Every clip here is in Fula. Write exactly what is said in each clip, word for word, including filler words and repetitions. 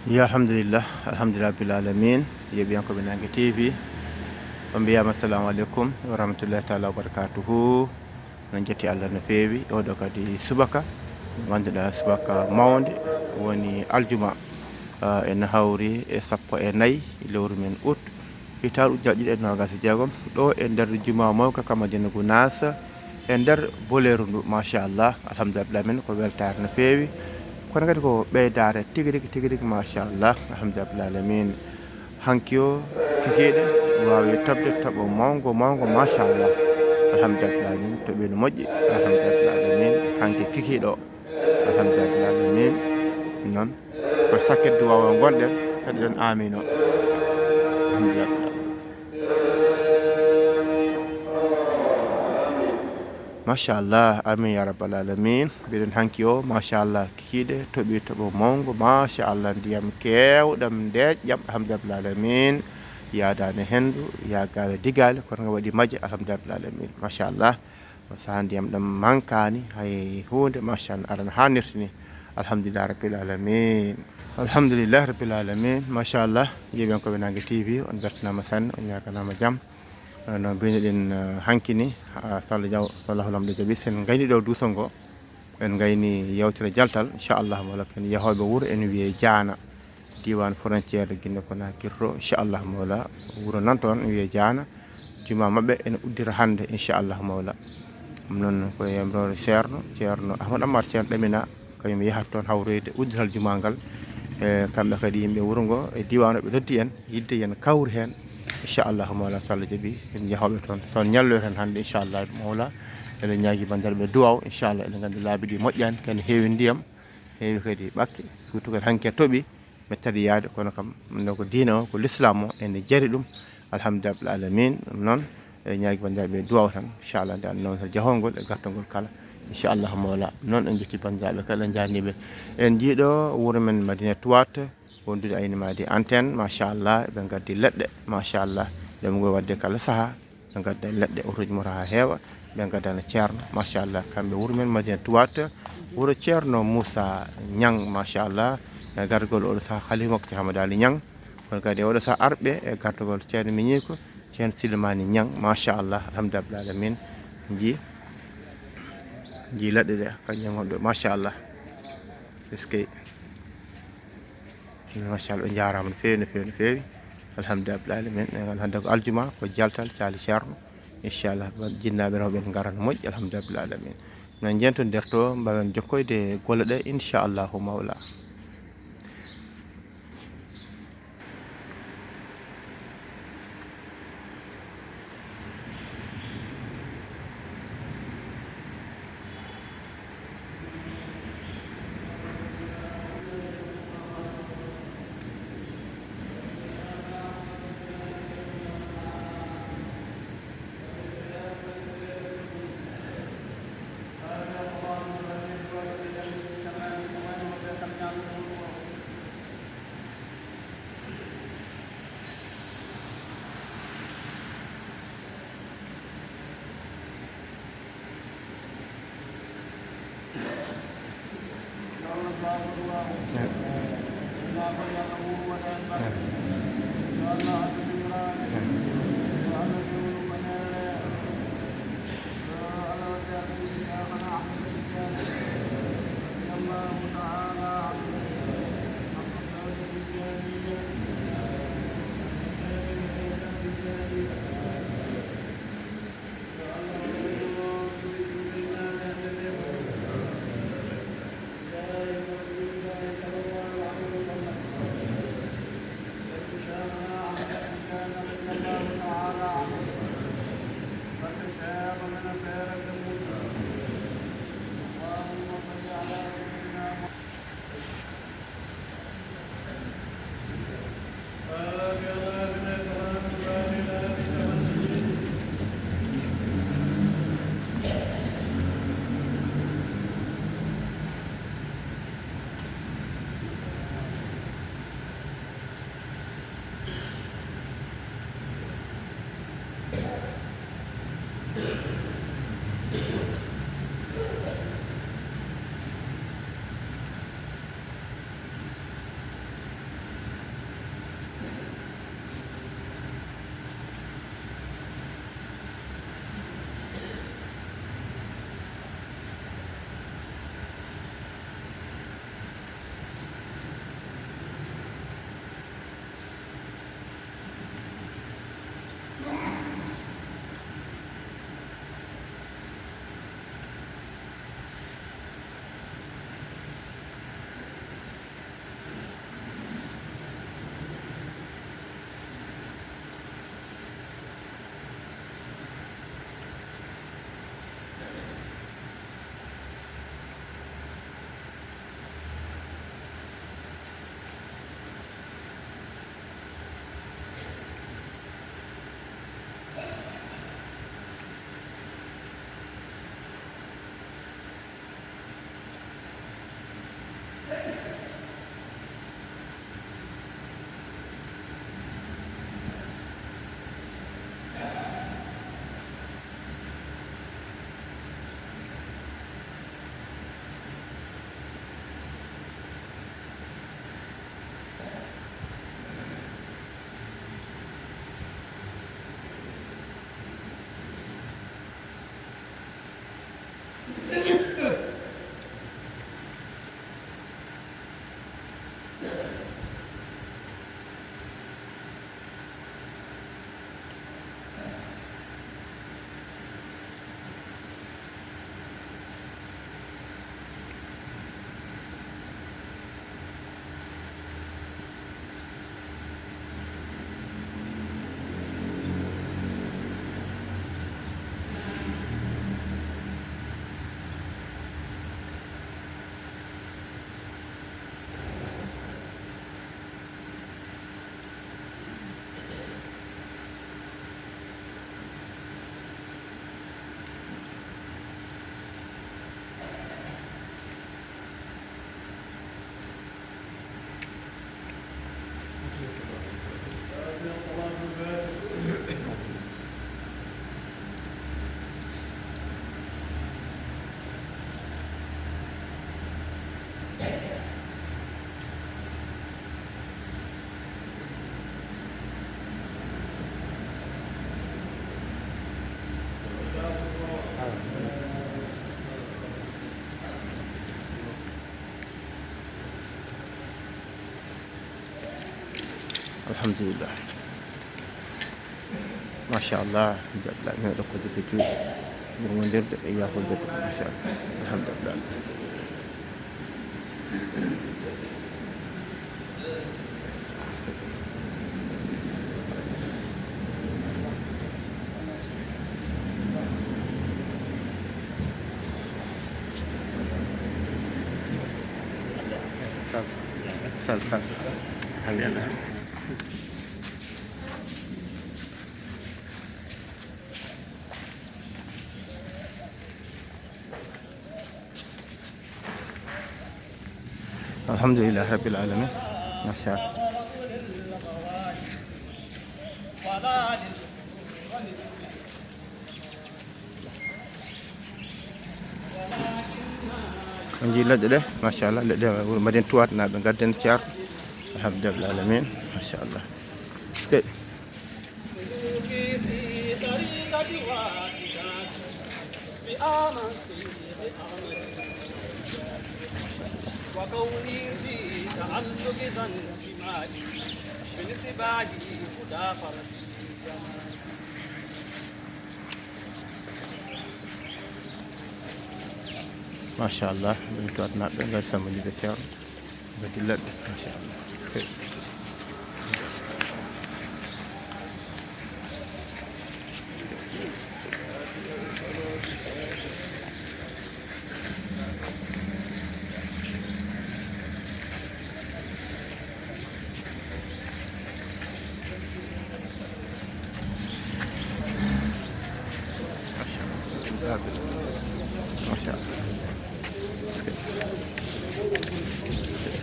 Yo alhamdulillah, alhamdulillah rabbil alamin. Yeɓiyankoɓe Nange T V, on mbiyama assalamu aleykum wa rahmatullahi taala wa barakatuhu. Min jetti Allah no feewi. Oɗo kadi subaka, ganduɗa subaka mawnde, woni aljuma. Ah, ene hawri e sappo e nayi lewru men août, hitaande ujunere ɗiɗi e noogas e jeegom, ɗo e nder juma mawka ka Madina Gunaas, e nder boleeru ndu, machallah, alhamdulillah, min ko weltaare no feewi, kono kadi ko ɓeydaare tigi rigi, tigi rigi, machallah, alhamdulillah alamin. Hanki o, kikiiɗe waawi toɓde toɓo mawngo, mawngo, machallah, alhamdulillah alamin, toɓi no moƴƴi, alhamdulillah alamin, hanki kikiiɗo, alhamdulillah alamin. Noon ko sakkit duwawa ngonɗen, kadi ɗon amin o. Alhamdulillah. Machallah, amin ya rabbal alamin. Mbiɗen hanki o, machallah, kikiiɗe toɓi toɓo mawngo, machallah, ndiyam keewɗam ndeeƴƴam, alhamdulillah alamin. Yaadaani henndu, yaagaani digaali, kono nga waɗi maje, alhamdulillah alamin, machallah. Saha ndiyam ɗam mankaani hay huunde, machallah, arana haa nirtini. Alhamdulillah rabbil alamin. Alhamdulillah rabbil alamin, machallah. Yeɓiyankoɓe Nange T V, on beltanama sanne, on ñaganama jam. Eh, no mbinoɗen, eh, hankini, ah, so Allah jaw-, so Allahu Lamɗo jaɓi, sen gayni ɗo duuso ngo, en gayni yewtere jaltal, inchallah, wala ken yahooɓe wuuro, en wiye Jaana, diiwaan frontière de Guinée Conakry to, inchallah mawla, wuro nan toon, wiye Jaana. Juma maɓɓe ene uddira hannde, inchallah mawla. Ɗum noon ko yamroore Ceerno, Ceerno Ahmad Amar Ceerno Ɗamina, kañum yahat toon hawroyde uddital juma ngal. E kamɓe kadi yimɓe wuro ngo e diiwaan o ɓe noddi en, yidde yen kawri heen, inchallah mawla, so Allah jaɓi, en yahooɓe toon. Toon ñalloyten hannde, inchallah mawla. Eɗen ñaagi banndiraaɓe duwaaw, inchallah, eɗen nganndi laabi ɗi moƴƴaani, kadi heewi ndiyam, heewi kadi ɓakke, surtout kadi hanki toɓi. Mettata yaade, kono kam no ko diina o, ko l'islam o, ene jari ɗum. Alhamdulillah alamin. Ɗum noon, e ñaagi banndiraaɓe duwaaw tan, inchallah, nde annoo tan jahongol e gartongol kala, inchallah mawla. Noon en jetti banndiraaɓe kala, en njaarniiɓe. En njiiɗo wuro men Madina Tuwaat, wondude ayni maadi antenne, machallah, ɓe ngaddi leɗɗe, machallah, nde mo ngoy waɗde kala saha. Ɓe ngadda leɗɗe, otoji moto haa heewa, ɓe ngaddana Ceerno, machallah, kamɓe wuro men Madina Tuwaat, wuro Ceerno Moussa Niang, machallah, e gargol oɗo saha Khalifa makko Ceerno Hamada Ali Niang, kono kadi e oɗo saha arɓe e gartugol Ceerno Miñiiko, Ceerno Silimani Niang, machallah, alhamdulillah alamin, ji, ji leɗɗe ɗe, kañum wonɓe, machallah, eskey. Machallah, ɓe njaaraama no feewi, no feewi, no feewi. Alhamdulillah rabbil alamin. Eɗen nganndi hannde ko aljuma, ko jaltal, caali Ceerno. Inchallah, jinnaaɓe rewɓe ne ngara no moƴƴi, alhamdulillah rabbil alamin. Minen njentondirto, mbaawen jokkoyde golle ɗe, inchallahu mawla. Alhamdulillah. Machallah, jaɓɓiɗa men ɗo ko jokke juuɗe, yurmondirde e yaafo jokke, machallah. Alhamdulillah. Sal, sal. Alhamdulillah. Alhamdulillah Rabbil Alamin. Machallah. On njii leɗɗe ɗe, machallah, leɗɗe wuro mbaɗen tuwaat naa ɓe ngadden ceer. Alhamdulillah alamin, machallah. Ke. وكوني في تعلق ذا انتمائي بنسبة هدى فرسي زمان. Machallah, ɗum to adnaaɓe ngar sambandiɓe ceerno, mbaɗi leɗɗe, machallah. Machallah. Machallah.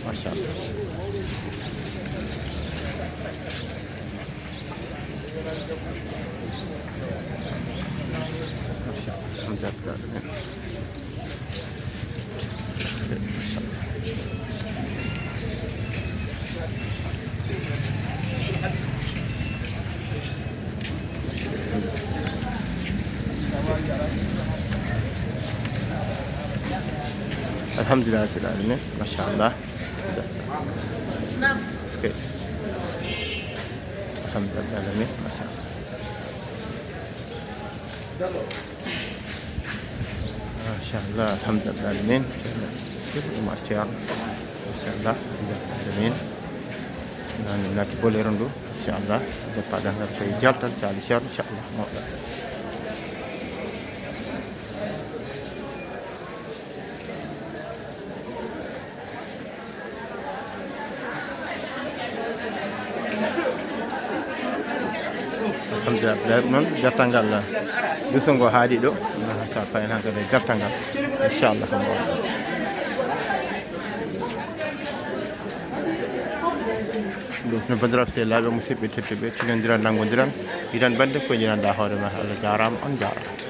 Machallah. Alhamdulillah. Alhamdulillah rabbil alamin, machallah. Est-ce que alhamdulillah rabbil alamin, machallah. Machallah, alhamdulillah alamin. Ceerno Umar Ceerno. Machallah, alhamdulillah alamin. Nani nati bolero ndu, machallah. Deppa dangal koye jaltal, cali ceerno, machallah. Moƴƴa. Alhamdulillah, noon gartal ngal duso ngo haaɗi ɗo, ka payen hankadi gartal ngal, inchallah ko mbawa. Ɗum no bandiraɓe sehilaaɓe musidɓe tedduɓe, tinondiral nanngondiral, yiɗan bannde ko yiɗanɗa hoore ma. Allah jaaraama, on jaaraama.